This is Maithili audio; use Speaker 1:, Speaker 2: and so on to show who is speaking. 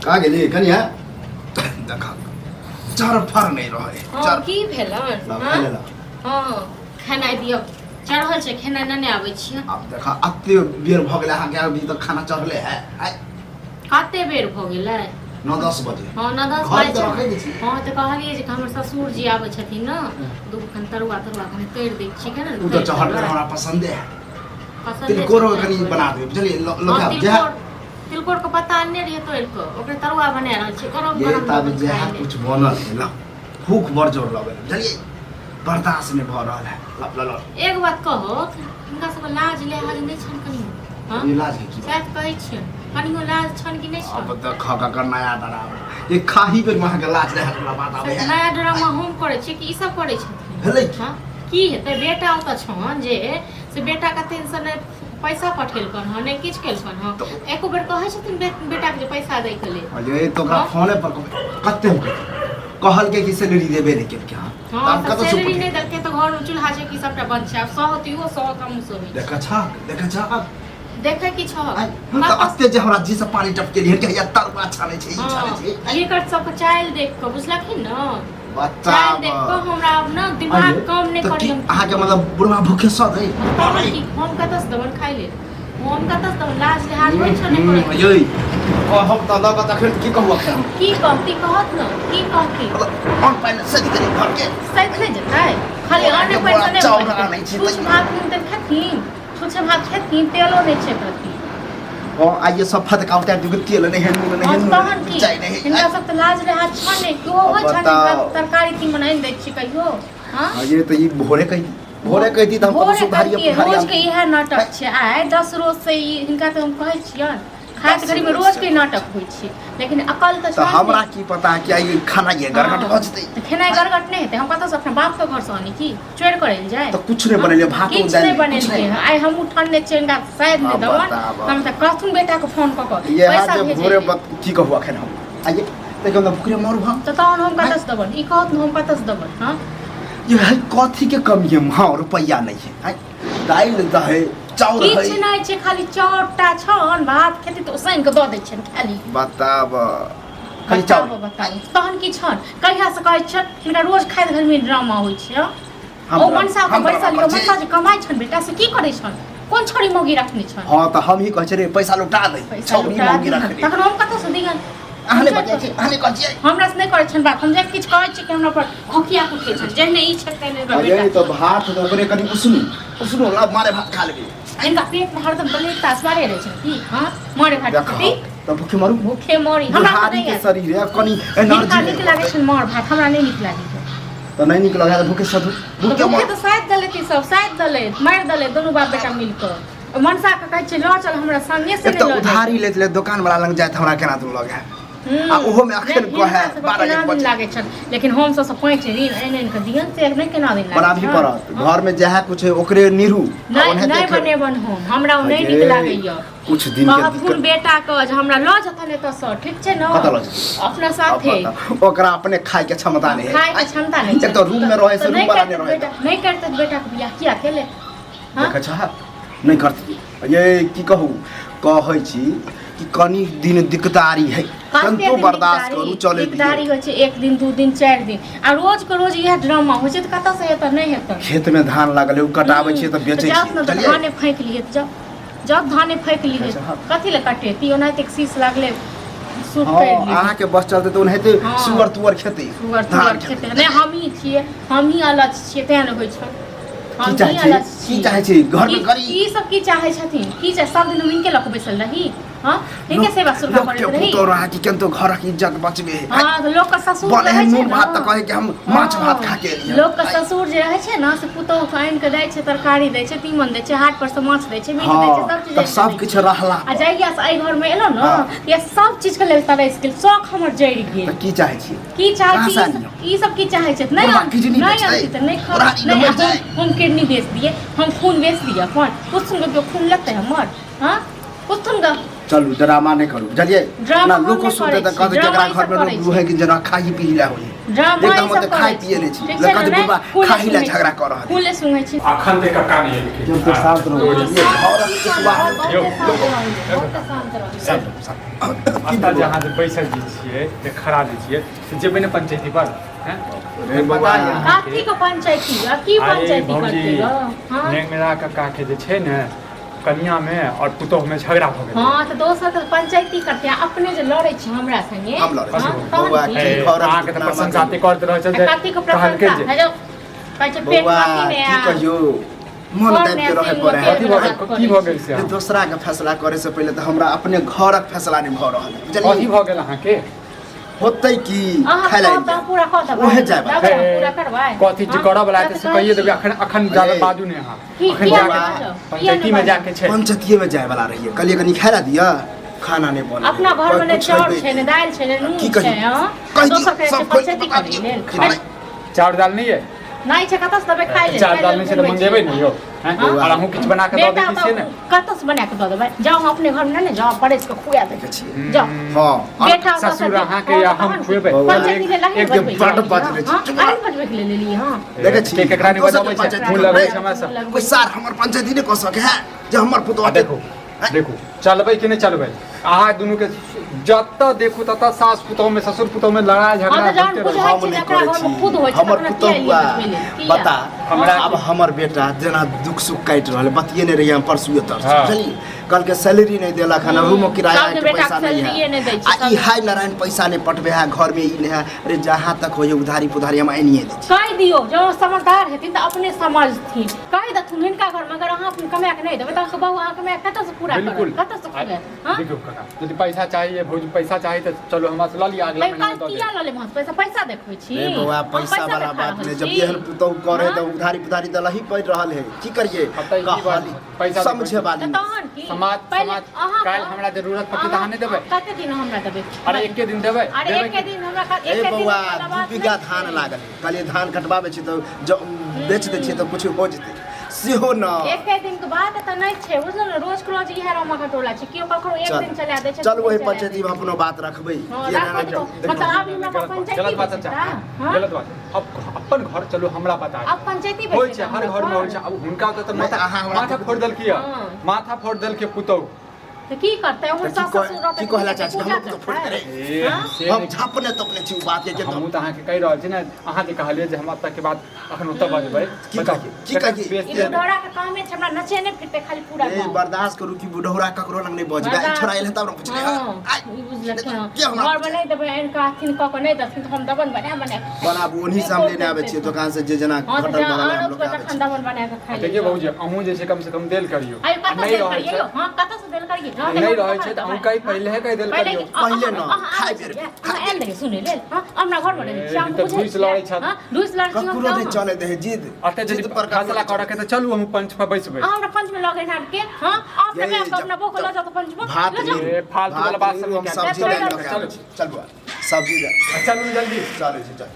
Speaker 1: कहाँ गेली कनिया? देखा चरफर नहीं रहे।
Speaker 2: हाँ
Speaker 1: चर
Speaker 2: की भेलन?
Speaker 1: ला,
Speaker 2: हाँ?
Speaker 1: खाइ ले ला।
Speaker 2: हाँ खेनाइ दियौ, चढ़ल छै खेनाइ, नहि आबै छियै।
Speaker 1: आब देखा अते बेर भऽ गेलै अहाँके, अभी तक खाना चढ़ले है आइ।
Speaker 2: कते बेर भऽ गेलै?
Speaker 1: 9-10 बजे।
Speaker 2: हाँ 9-10
Speaker 1: घर
Speaker 2: बजे
Speaker 1: तऽ रखै नहि छी।
Speaker 2: हाँ तऽ कहलियै जे हमर ससुर जी आबै छथिन ने, दू खन तरुआ तरुआ कनि तरि दै छियै केना ने।
Speaker 1: ओ तऽ चढ़ल हमरा पसन्दे है।
Speaker 2: पसन्दे
Speaker 1: तिलकोरो
Speaker 2: छै।
Speaker 1: कनि बना देबै, बुझलियै?
Speaker 2: हाँ,
Speaker 1: लोका जएह
Speaker 2: तिलकोर, तिलकोर के पत्ता अनने रहियै तोड़ि कऽ, ओकरे तरुआ बना रहल छियै गरम
Speaker 1: ये
Speaker 2: गरम।
Speaker 1: तब
Speaker 2: लोक
Speaker 1: जएह
Speaker 2: खाइ ले।
Speaker 1: कुछ बनल है ला, भूख बड़ जोर लगल है, बुझलियै? बर्दाश्त नहि भऽ रहल है। ल ल ल।
Speaker 2: एक बात कहो, हिनका सबके लाज लिहाज नहि छनि कनियो? हाँ
Speaker 1: ई लाज के की बात?
Speaker 2: सएह तऽ कहै छियनि, कनियो लाज छनि कि नहि
Speaker 1: अब
Speaker 2: छनि?
Speaker 1: देख ककर नया डरामा ये, खाही बेर में अहाँके लाज रहल वाला बात आबै है।
Speaker 2: नया ड्रामा हम करै छियै कि ई सब करै छथिन?
Speaker 1: भेलै की?
Speaker 2: हाँ की हेतै, बेटा ओतऽ छनि जे से बेटा के टेंशन नहि, पैसा पठेलकन हँ नहि किछु केलकन हँ। एको बेर कहै छथिन बेटाके जे पैसा दैके लेल?
Speaker 1: अरे तो ओकरा
Speaker 2: हाँ?
Speaker 1: फोने पर कते हम कहियै? कहलकै कि सैलरी देबे नहि केलकै हँ।
Speaker 2: हाँ
Speaker 1: तऽ हम
Speaker 2: तऽ
Speaker 1: कतऽ से
Speaker 2: सैलरी
Speaker 1: पठेबै?
Speaker 2: नहि देलकै तऽ घरमे चूल्हा चौकी सबटा बंद छै, आब सहत इहो सहत, हमहूँ सहै छी।
Speaker 1: देखै छहक, देखै छहक?
Speaker 2: देखै की छहक?
Speaker 1: आइ, हम तऽ अते जे हमरा जी से पानी टपकेलियै कि हैया तरुआ छानै छै, ई छानै
Speaker 2: हाँ
Speaker 1: छै।
Speaker 2: एकर सबके चालि देख कऽ बुझलखिन ने,
Speaker 1: बच्चा
Speaker 2: चालि देख कऽ हमरा आब ने दिमाग
Speaker 1: अरे,
Speaker 2: कम नहि
Speaker 1: तऽ
Speaker 2: करी।
Speaker 1: की अहाँके मतलब बुढ़वा भूखे सऽ दै?
Speaker 2: तहन की, हम कतऽ से देबनि खाइ लेल? हम कतऽ से देबनि? लाज लिहाज होइ छौ नहि करैत?
Speaker 1: यै कहब तऽ लऽ कऽ तखन की कहू अखन?
Speaker 2: की कहती, कहत ने, की कहती?
Speaker 1: मतलब अन्न पानि सधि गेलै घरके।
Speaker 2: सैत नहि जेतै खाली
Speaker 1: बोरा
Speaker 2: अन्न
Speaker 1: के
Speaker 2: पानि
Speaker 1: बोरा
Speaker 2: से नहि
Speaker 1: चाउर
Speaker 2: बनतै।
Speaker 1: आनै छै
Speaker 2: छुछ
Speaker 1: तऽ-
Speaker 2: भात नीक खेथिन, छुछे भात खेथिन, तेलो नहि छै प्रति।
Speaker 1: हँ आइए सब फतका उतारि दियौ, तेल नहि है, नून नहीं है,
Speaker 2: हँ
Speaker 1: नून
Speaker 2: तहन
Speaker 1: नहीं
Speaker 2: की
Speaker 1: चाय नहीं है।
Speaker 2: हिनका सब तऽ लाज लिहाज छनि नहि केओ होइ छनि?
Speaker 1: बताउ।
Speaker 2: हिनका तरकारी तीमन आनि दै छी कहियो? हँ
Speaker 1: हाँ ये तऽ ई भोरे कहि, भोरे कहिती तऽ हम कतौ
Speaker 2: भोरे
Speaker 1: सुधारिये
Speaker 2: कहितियै,
Speaker 1: पुधारिये।
Speaker 2: रोज के इएह नाटक छै आइ 10 रोज से ई। हिनका तऽ हम कहै छियनि खाइत
Speaker 1: 10
Speaker 2: घड़ीमे
Speaker 1: रोज
Speaker 2: रोज
Speaker 1: से।
Speaker 2: के नाटक होइ छै, लेकिन अकल तऽ
Speaker 1: तऽ
Speaker 2: छनि
Speaker 1: हमरा
Speaker 2: नहि।
Speaker 1: की पता कि आइ खाना ये गड़गड़ भऽ जेतै।
Speaker 2: तऽ खेनाइ गड़गड़ नहि हेतै? हम कतऽसँ अपना बापके घरसँ आनी कि चोरि करै लए जाय?
Speaker 1: तऽ कुछ नहि बनेलियै, भातो
Speaker 2: किछु
Speaker 1: दालि
Speaker 2: नहि
Speaker 1: नहि, कुछ
Speaker 2: बनेलियै
Speaker 1: नहि।
Speaker 2: हँ आइ हमहूँ ठण्डे छियै, हिनका शायद नहि
Speaker 1: आब
Speaker 2: देबनि।
Speaker 1: बताब।
Speaker 2: हम तऽ कहथुन बेटाके फोन कऽ कऽ
Speaker 1: इएह
Speaker 2: पैसा
Speaker 1: जे
Speaker 2: भेजै
Speaker 1: भोरे
Speaker 2: लेल।
Speaker 1: की कहू अखन हम आइए देखियौ ने, भुखरे मरू हम।
Speaker 2: तऽ तहन हम कतऽसँ देबनि, ई कहत ने, हम कतऽसँ देबनि? हँ
Speaker 1: ये है कथी के कमी है? हाँ रुपैआ नहीं है, आँय? दालि दहे चाउर है।
Speaker 2: किछु नहि छै, खाली चाउरटा छन, भात खेती तऽ उसैन कऽ दऽ दै छियनि खाली।
Speaker 1: बताब खाली चाउर।
Speaker 2: बताबऽ बताबऽ, तहन की छन? कहिया से कहै छन हिनका, रोज खाइत घरमे ड्रामा होइ छै। हँ?
Speaker 1: हम
Speaker 2: ओ
Speaker 1: ड्रामा-
Speaker 2: मनसा के
Speaker 1: हम
Speaker 2: बैसल
Speaker 1: ड्रामा
Speaker 2: यौ,
Speaker 1: करै छी।
Speaker 2: मनसा जे कमाइ छन बेटा से की करै छन? कोन छोरी मौगी रखने छन?
Speaker 1: हाँ तऽ हम ही कहै छियै रे पैसा लौटा दे।
Speaker 2: पैसा
Speaker 1: छौरी
Speaker 2: लुटा
Speaker 1: मौगी
Speaker 2: दिहन।
Speaker 1: रखने।
Speaker 2: तखन हम कतऽसँ दिहन?
Speaker 1: अहाँ नहि बजै छी, अहाँ नहि कहै छियै।
Speaker 2: हमरा से नहि करै छन बात। हम जे किछु कहै छियै कि हमरा पर भोकिया कुटै छन, जेहने ई छै तेहने एकर
Speaker 1: अरे
Speaker 2: बेटा।
Speaker 1: तऽ भात तऽ ओकरे कनि उसनू उसनू, लब मारे भात खा लेबै।
Speaker 2: हिनका पेट में हरदम बलेता तासवारे रहै छन की? हाँ मारे भात
Speaker 1: देख
Speaker 2: खेती
Speaker 1: तऽ भूखे मरू।
Speaker 2: भूखे मरी हमरा तऽ
Speaker 1: बुढ़ारी
Speaker 2: नहि
Speaker 1: के
Speaker 2: आयत।
Speaker 1: शरीर है, कनि
Speaker 2: हिनका
Speaker 1: एनर्जी
Speaker 2: नीक लागै छनि मार भात, हमरा नहि नीक लागै छै।
Speaker 1: तऽ नहि नीक लगै तऽ भूखे सधू।
Speaker 2: तऽ
Speaker 1: भूखे
Speaker 2: भूखे
Speaker 1: मरू।
Speaker 2: तऽ साइद दलेती सब, साइद दले मारि दले दुनू बाप बेटा मिल कऽ। मनसा के कहै छै लऽ चल हमरा संगे, से
Speaker 1: एक
Speaker 2: नहि
Speaker 1: तऽ
Speaker 2: लऽ जाइ।
Speaker 1: उधारी लैत लैत दोकान वाला लग जाइत हमरा केना दूर लग है। आ ओहोमे अखन
Speaker 2: नहि,
Speaker 1: कहै
Speaker 2: हिनका सबके
Speaker 1: 12
Speaker 2: केना
Speaker 1: एक
Speaker 2: दिन
Speaker 1: बजे।
Speaker 2: लागै छनि, लेकिन हम सबसँ पाँच ऋण आनि आनि कऽ दियनि से नहि केना दिन लागै
Speaker 1: बनाबही
Speaker 2: छनि?
Speaker 1: पड़त। घर में जएह कुछ है ओकरे निरू।
Speaker 2: नहि नहि बनेबन हम, हमरा ओ नहि नीक
Speaker 1: अरे,
Speaker 2: लागैया।
Speaker 1: कुछ दिन के
Speaker 2: कहथुन
Speaker 1: दिक्कत।
Speaker 2: बेटा के जे हमरा लऽ जेतन एतऽसँ, ठीक छै ने?
Speaker 1: कतऽ लऽ जेतै?
Speaker 2: अपना साथे।
Speaker 1: अब बताउ, ओकरा अपने खाय के क्षमता नहीं है।
Speaker 2: खाय के क्षमता नहि
Speaker 1: एक तऽ रूम में रहे से
Speaker 2: तऽ
Speaker 1: रूम
Speaker 2: नहि
Speaker 1: वाला
Speaker 2: करतै
Speaker 1: नहीं रहे।
Speaker 2: बेटा नहि करतै बेटाके बियाह किया केले? हाँ?
Speaker 1: देखै छह नहि करती। ये की कहू, कहै छी कि कनि दिन दिक्कतारी है,
Speaker 2: कते
Speaker 1: कनिको
Speaker 2: दिन
Speaker 1: बर्दाश्त
Speaker 2: दिकदारी?
Speaker 1: करू, चले
Speaker 2: दिकदारी
Speaker 1: दियौ।
Speaker 2: होइ छै एक दिन दू दिन चारि दिन, आ रोज के रोज इएह ड्रामा होइ छै तऽ कतऽसँ हेतै? नहि हेतै।
Speaker 1: खेत में धान लागल है, ओ कटाबै छियै तऽ बेचै
Speaker 2: जाउ ने
Speaker 1: छियै
Speaker 2: तऽ
Speaker 1: बुझलियै?
Speaker 2: धाने फैंक लिए तऽ जाउ जाउ, धाने फैंक लिए।
Speaker 1: अच्छा, हाँ।
Speaker 2: कथी लए कटेती? ओनाहिते एक शीश लागले सूट
Speaker 1: हँ
Speaker 2: करि लिए।
Speaker 1: अहाँके बस चलतै तऽ ओनाहिते
Speaker 2: हँ।
Speaker 1: सुअर तुअर खेतै,
Speaker 2: सुअर
Speaker 1: धान
Speaker 2: तुअर
Speaker 1: खेतै।
Speaker 2: खेतै। नहि, हमही छियै, हमही अलग छियै तें ने होइ छै।
Speaker 1: की
Speaker 2: हमही
Speaker 1: चाहै छी?
Speaker 2: अलग
Speaker 1: की चाहै छी घरमे गरीब?
Speaker 2: ई सब की चाहै छथिन? की चाह सब दिन हम हिनके लऽ कऽ बैसल रही? हाँ हिनके सेवा सुरक्षा
Speaker 1: लोक
Speaker 2: करैत
Speaker 1: के
Speaker 2: रही?
Speaker 1: पुतोह रहा कि केंतो घरक इज्जत बचबे है।
Speaker 2: हाँ तऽ लोक के ससुर
Speaker 1: बने है
Speaker 2: रहै छै
Speaker 1: नून भात तऽ
Speaker 2: ने।
Speaker 1: कहे कि हम माछ भात खा के एलियै।
Speaker 2: लोक के ससुर जे रहै छै ने से पुतोह के आनि के दै छै, तरकारी दै छै, तीमन दै छै, हाट पर से माछ दै छै, मीट दै छै,
Speaker 1: हँ
Speaker 2: सब चीज
Speaker 1: तऽ
Speaker 2: आनि कऽ
Speaker 1: सब
Speaker 2: दै
Speaker 1: किछु
Speaker 2: छै।
Speaker 1: रहला
Speaker 2: आ जहिया से एहि घर मे एलहुँ ने
Speaker 1: हाँ।
Speaker 2: तहिया सब चीज के लेल तरसि गेल, शौक हमर जरि गेल।
Speaker 1: तऽ की चाहै छी?
Speaker 2: की चाहै
Speaker 1: कहाँ
Speaker 2: छी?
Speaker 1: से
Speaker 2: ई
Speaker 1: आनियौ?
Speaker 2: सब- ई सब की चाहै छथि? नहि
Speaker 1: बुढ़बा
Speaker 2: आन-
Speaker 1: किडनी
Speaker 2: नहि
Speaker 1: बेचतै?
Speaker 2: आनती तऽ नहि खाउ।
Speaker 1: बुढ़ारी
Speaker 2: नहि
Speaker 1: मरि जाय।
Speaker 2: हम किडनी बेच दिए, हम खून बेच दिए अपन? पुछथुन गऽ केओ खून लेतै हमर? हाँ पुछथुन गऽ।
Speaker 1: चलू ड्रामा नहि करू बुझलियै
Speaker 2: ड्रामा
Speaker 1: ना
Speaker 2: हम
Speaker 1: लोको
Speaker 2: नहि
Speaker 1: सुनते
Speaker 2: करै
Speaker 1: तऽ
Speaker 2: छी,
Speaker 1: कहते
Speaker 2: ड्रामा
Speaker 1: जकरा
Speaker 2: ई
Speaker 1: घर
Speaker 2: सब
Speaker 1: मे
Speaker 2: करै
Speaker 1: लोग
Speaker 2: छी।
Speaker 1: है कि जेना खाही पी ला होई
Speaker 2: ड्रामा
Speaker 1: एकदम
Speaker 2: ई सब
Speaker 1: ओते खाइ
Speaker 2: करै
Speaker 1: पिए नहि
Speaker 2: छी
Speaker 1: छी
Speaker 2: ठीक छै
Speaker 1: कहते
Speaker 2: ने
Speaker 1: बुढ़बा
Speaker 2: फूले
Speaker 1: खाही ला
Speaker 2: सुनै
Speaker 1: झगड़ा कऽ रहल है।
Speaker 2: फूले सुनै छी
Speaker 3: अखन ते कक्का नहि एलखिन
Speaker 1: जब तक शांत रहू
Speaker 3: तोरी।
Speaker 1: ये घर एक बार
Speaker 3: यौ,
Speaker 2: बहुते शांत रहू बहुते शांत रहू
Speaker 1: शांत रहू, शांत रहू।
Speaker 3: एतऽ जे अहाँ जे बैसल जे छियै जे खड़ा जे छियै से जेबै ने पंचायती पर हैं?
Speaker 1: रे बौआ।
Speaker 3: पता यऽ अहाँके?
Speaker 2: कथी के पंचायती आ की
Speaker 3: अरे
Speaker 2: पंचायती
Speaker 3: भौजी
Speaker 2: करते गो हाँ
Speaker 3: नेंगरा कक्का के जे छै ने कनिया में और पुतोह में झगड़ा भऽ गेलै
Speaker 2: हाँ तऽ दोसर के पंचायती करते आ अपने जे लड़ै छी हमरा संगे
Speaker 1: हम लड़ै छी।
Speaker 2: हाँ,
Speaker 1: बौआ,
Speaker 2: तहन
Speaker 1: की
Speaker 2: की?
Speaker 3: ए,
Speaker 1: घरक
Speaker 3: अहाँके तऽ
Speaker 1: नाम
Speaker 3: प्रशंसा
Speaker 1: आदमी।
Speaker 3: ते करैत रहै छै जे
Speaker 2: आ कथी के
Speaker 3: कहलकै
Speaker 2: प्रशंसा
Speaker 3: जे
Speaker 2: है जो कहै छै पेट
Speaker 1: बौआ
Speaker 2: कथी ने
Speaker 1: की
Speaker 2: आ
Speaker 1: कहियो मन
Speaker 2: घर
Speaker 1: दाबि
Speaker 2: ने
Speaker 1: के रहै
Speaker 2: सिंह
Speaker 1: पड़े है
Speaker 3: कथी भऽ गेल की भऽ गेल से
Speaker 1: जे दोसरा के फैसला करे से पहिले तऽ हमरा अपने घरक फैसला नहि भऽ रहल है
Speaker 3: कथी
Speaker 1: बुझलियै
Speaker 3: भऽ गेल अहाँके
Speaker 1: होतै की
Speaker 2: अहाँ
Speaker 1: खाय ला
Speaker 2: कहब तऽ हम पूरा कऽ देबै
Speaker 1: ओहे जाय
Speaker 2: देबै हम पूरा करबै
Speaker 3: कथी जे
Speaker 2: हाँ?
Speaker 3: करऽ वाला हेतै
Speaker 2: तऽ
Speaker 3: से कहिए देबै
Speaker 2: कहै
Speaker 3: अखन अखन जादा
Speaker 1: अरे।
Speaker 3: बाजू नहि अहाँ
Speaker 2: की-
Speaker 3: अखन
Speaker 2: किया
Speaker 3: जाके
Speaker 2: बाजब?
Speaker 3: पंचायती में
Speaker 2: किया
Speaker 3: जाके छै
Speaker 1: पंचायतीये में जाय वाला रहियै कहलियै कनी खाय ला दिअ खाना नहि बनल
Speaker 2: अपना घर में ने
Speaker 1: कुछ
Speaker 2: चाउर
Speaker 1: हेबै
Speaker 2: छै ने दालि छै ने
Speaker 1: की
Speaker 2: नून
Speaker 1: कही?
Speaker 2: छै हाँ
Speaker 1: कहि दियौ,
Speaker 2: दोसर के
Speaker 1: सब खोलि
Speaker 2: पंचायती
Speaker 1: के बता
Speaker 2: करै
Speaker 1: दियौ।
Speaker 2: लेल
Speaker 1: खेबै।
Speaker 3: चाउर दाल नहि यऽ
Speaker 2: नहि छै कतऽ से देबै खाइ लेल
Speaker 3: चाउर
Speaker 2: खाइ
Speaker 3: दाल
Speaker 2: लेल
Speaker 3: नहि छै तऽ
Speaker 2: घुमै
Speaker 3: मंगेबै
Speaker 2: छी।
Speaker 3: ने यौ हैं?
Speaker 2: हाँ?
Speaker 3: और अहूँ किछु बना कऽ दऽ
Speaker 2: बेटा
Speaker 3: दै छियै ने
Speaker 2: तऽ कतऽ से बना कऽ दऽ देबै जाउ हम अपने घरमे नहि ने जाउ परसि कऽ खुआ देबै
Speaker 1: देखै छियै
Speaker 2: जाउ
Speaker 1: हँ
Speaker 2: बेटा ओतऽ से
Speaker 3: ससुर अहाँके या हम
Speaker 2: तहन
Speaker 3: खुएबै
Speaker 2: पंचायती लेल अहीं
Speaker 3: एक
Speaker 2: बजबै
Speaker 1: बड्ड
Speaker 2: छी।
Speaker 1: बजबै छी।
Speaker 2: हाँ, अहीं बजबै के लेल लेलियै हँ
Speaker 1: देखै छी
Speaker 3: के केकरा नहि
Speaker 1: दोसर
Speaker 3: बजाबै
Speaker 1: के
Speaker 3: छै
Speaker 1: पंचायती
Speaker 3: मुँह लगबै छै हमरा सब
Speaker 1: कोइ सार हमर पंचायती नहि कऽ सकै है जे हमर पुतोह
Speaker 3: आ देखू देखू चलबै कि नहि चलबै अहाँ दुनू के जतऽ देखू ततऽ सास पुतोह में ससुर पुतोह में लड़ाई झगड़ा
Speaker 2: हाँ, तऽ जहन
Speaker 3: होइते रहै।
Speaker 2: बुझै
Speaker 1: हम
Speaker 2: छै
Speaker 1: नहि
Speaker 2: जकरा
Speaker 1: करै
Speaker 2: घरमे
Speaker 1: छी
Speaker 2: खुद होइ छै
Speaker 1: हमर
Speaker 2: तकरा
Speaker 1: पुतोह
Speaker 2: किया
Speaker 1: हुआ
Speaker 2: एलियै बजबै लेल? किया?
Speaker 1: बता
Speaker 3: हमरा-
Speaker 1: आब हमर बेटा जेना दुख सुख काटि रहल है, बतियेने रहियै हम परसुए तरसू
Speaker 3: हाँ।
Speaker 1: बुझलियै कहलकै सैलरी नहि देलक हन रूमो किराया
Speaker 2: सबके
Speaker 1: के
Speaker 2: बेटाके
Speaker 1: पैसा नहीं
Speaker 2: सैलरिये
Speaker 1: है
Speaker 2: नहि दै छै,
Speaker 1: आ ई
Speaker 2: सबके।
Speaker 1: हाय नारायण पैसा नहि पटबे है घर में ई नहि है अरे जहाँ तक होइए उधारी पुधारी हम आनिए दै छी
Speaker 2: कहि दियौ जँ समझदार हेथिन तऽ अपने समझथिन कहि देथुन हिनका घरमे अगर अहाँ अपन कमाए कऽ नहि देबै तऽ अहाँके बहु अहाँ कमाए कऽ कतऽसँ पूरा
Speaker 3: बिल्कुल
Speaker 2: करत कतऽसँ खुआएत हँ
Speaker 3: देखियौ काका यदि पैसा चाहिए भौजी पैसा चाहिए तऽ चलू हमरा से लऽ लिअ अगला
Speaker 2: तै
Speaker 3: महीना
Speaker 2: काल्हि
Speaker 3: दऽ
Speaker 2: किया
Speaker 3: देब
Speaker 2: लऽ लेब अहाँ पैसा पैसा देखबै छी
Speaker 1: रे बौआ
Speaker 2: हम
Speaker 1: पैसा वाला
Speaker 2: देखा
Speaker 1: बात
Speaker 2: रहल
Speaker 1: नहि जब
Speaker 2: छी।
Speaker 1: एहन पुतहु करे
Speaker 2: हाँ?
Speaker 1: तऽ उधारी पुधारी तऽ लही पड़ि रहल है की करिए
Speaker 3: अब तऽ ई बात
Speaker 1: कहली
Speaker 3: पैसा
Speaker 1: समझे
Speaker 2: तऽ
Speaker 1: वाली
Speaker 2: तहन की
Speaker 3: समाज
Speaker 2: पहिले
Speaker 3: समाज
Speaker 2: अहाँ
Speaker 3: काल्हि हमरा जरूरत पड़तै तऽ अहाँ नहि देबै
Speaker 2: कते दिन हमरा देबै
Speaker 3: अरे एके दिन देबै
Speaker 2: अरे
Speaker 3: देबै
Speaker 2: एके दिन हमरा
Speaker 1: ए
Speaker 2: एके दिन
Speaker 1: बौआ
Speaker 2: वाला
Speaker 1: दू
Speaker 2: बात
Speaker 1: बीघा
Speaker 2: नहि
Speaker 1: धान
Speaker 2: छै।
Speaker 1: लागल है कहलियै धान कटबाबै छी तऽ जँ बेच दै छियै तऽ किछु हो जेतै सेहो न
Speaker 2: एके दिन के बात तऽ नहि छै बुझल ने रोज के रोज इएह रामा खटोला छै केओ ककरो एक
Speaker 1: चल
Speaker 2: दिन चला दै छै
Speaker 1: चल
Speaker 2: दू
Speaker 1: वही
Speaker 2: दिन चला दै
Speaker 1: पंचायती में अपनो बात रखबै
Speaker 2: छै। हँ,
Speaker 1: कि एना
Speaker 2: राखबै
Speaker 1: एना
Speaker 2: तऽ मतलब आब हमरा
Speaker 3: गलत बात
Speaker 2: पंचायती
Speaker 3: गलत बात
Speaker 2: बैसता
Speaker 3: चाचा
Speaker 2: हँ
Speaker 3: गलत बात अब अपन घर चलू हमरा पता है
Speaker 2: अब पंचायती
Speaker 3: होइ
Speaker 2: बैसता
Speaker 3: छै हर घर में होइ छै अब हुनका ओतऽ तऽ
Speaker 1: नहि,
Speaker 3: माथा
Speaker 1: अहाँ हमरा
Speaker 3: माथा फोड़ देलकै
Speaker 2: हँ।
Speaker 3: माथा फोड़ देलकै पुतहु
Speaker 2: तऽ की करतै
Speaker 1: तऽ
Speaker 2: ओहन
Speaker 1: की
Speaker 2: सास
Speaker 1: कह-
Speaker 2: ससुर रहतै
Speaker 1: की
Speaker 2: तऽ
Speaker 1: कहला
Speaker 2: की
Speaker 1: चाची
Speaker 2: पूजा
Speaker 1: हमरो पुतहु फोड़
Speaker 2: करतै?
Speaker 1: देले
Speaker 3: ए,
Speaker 2: हँ?
Speaker 3: से
Speaker 1: हम
Speaker 3: नहि
Speaker 1: झापने तोपने छी ओ बात के
Speaker 3: हमहूँ तऽ अहाँके कहि रहल छी ने अहाँ जे कहलियै जे हम एतऽ के बाद अखन ओतऽ बजबै
Speaker 1: की
Speaker 3: बताउ
Speaker 1: कहियै? की
Speaker 3: ककर
Speaker 1: कहियै?
Speaker 3: बेइज्जती
Speaker 2: ई
Speaker 3: हेतै?
Speaker 2: बुढ़ौरा के कामे छै हमरा नचेने फिरते खाली पूरा
Speaker 1: ए
Speaker 2: गाँव
Speaker 1: बर्दाश्त करू कि बुढ़ौरा ककरो लग नहि बजबै आइ छोड़ा एल तब ने पुछले
Speaker 2: हँ,
Speaker 1: आइ
Speaker 2: ई बुझलखिन हँ।
Speaker 1: के हमरा
Speaker 2: घरमे नहि देबै आनि कऽ अथिन कऽ कऽ नहि देथिन तऽ हम दबन बना बना कऽ
Speaker 1: बनाबू ओन्ही से हम लेने आबै छियै दोकान से जे जेना
Speaker 2: हँ तऽ
Speaker 1: घटल
Speaker 2: जहाँ
Speaker 1: बढ़ल हम
Speaker 2: आनब
Speaker 1: लोग
Speaker 2: तऽ
Speaker 1: आबै
Speaker 2: तखन
Speaker 1: छी
Speaker 2: दबन बना कऽ खाइ
Speaker 3: देखियौ भौजी अहूँ जे छै कम से कम देल करियौ
Speaker 2: आइ
Speaker 3: आ
Speaker 2: कतऽ
Speaker 3: नहि
Speaker 2: देल
Speaker 3: रहै
Speaker 2: करियै
Speaker 3: छै
Speaker 2: यौ? हँ कतऽ से देल करियै हँ,
Speaker 3: नहि
Speaker 2: तऽ
Speaker 3: रहै छै तऽ अहूँ कहि पहिले कहि देल
Speaker 2: पहिले
Speaker 3: करियौ
Speaker 1: पहिले न, खाइ बेर,
Speaker 2: अहाँ आयल रहियै सुनै लेल हँ हमरा घरमे रहै छियै
Speaker 3: ए,
Speaker 2: हम
Speaker 3: ई तऽ
Speaker 2: बुझै
Speaker 3: घुसि
Speaker 2: छियै।
Speaker 3: लड़ै छथि।
Speaker 2: हँ घुसि लड़ै छी हम
Speaker 1: ककरो नहि
Speaker 2: तऽ
Speaker 1: चले दे है जिद
Speaker 3: अतः यदि
Speaker 1: जिद पर ककरो
Speaker 3: फैसला
Speaker 1: नहि
Speaker 3: करऽ के तऽ चलू हम पंच पर बैसबै
Speaker 2: अहाँ हमरा पंच में लऽ गेल के हँ अपने
Speaker 1: ये,
Speaker 2: माय के
Speaker 1: जब-
Speaker 2: अपना बहू के लऽ जाओ तऽ पंच में
Speaker 1: भात
Speaker 2: लऽ जाओ
Speaker 1: नीरू,
Speaker 3: ए, फालतू
Speaker 1: भात
Speaker 3: वाला बात
Speaker 1: नीरू,
Speaker 3: सब
Speaker 1: हम
Speaker 3: निकाल।
Speaker 1: सब्जी
Speaker 2: चल,
Speaker 1: दालि
Speaker 2: चल,
Speaker 1: लऽ के
Speaker 3: चल।
Speaker 1: आबै छी। चल बुआ सब्जी दालि
Speaker 3: चलू जल्दी
Speaker 1: चलै छी चल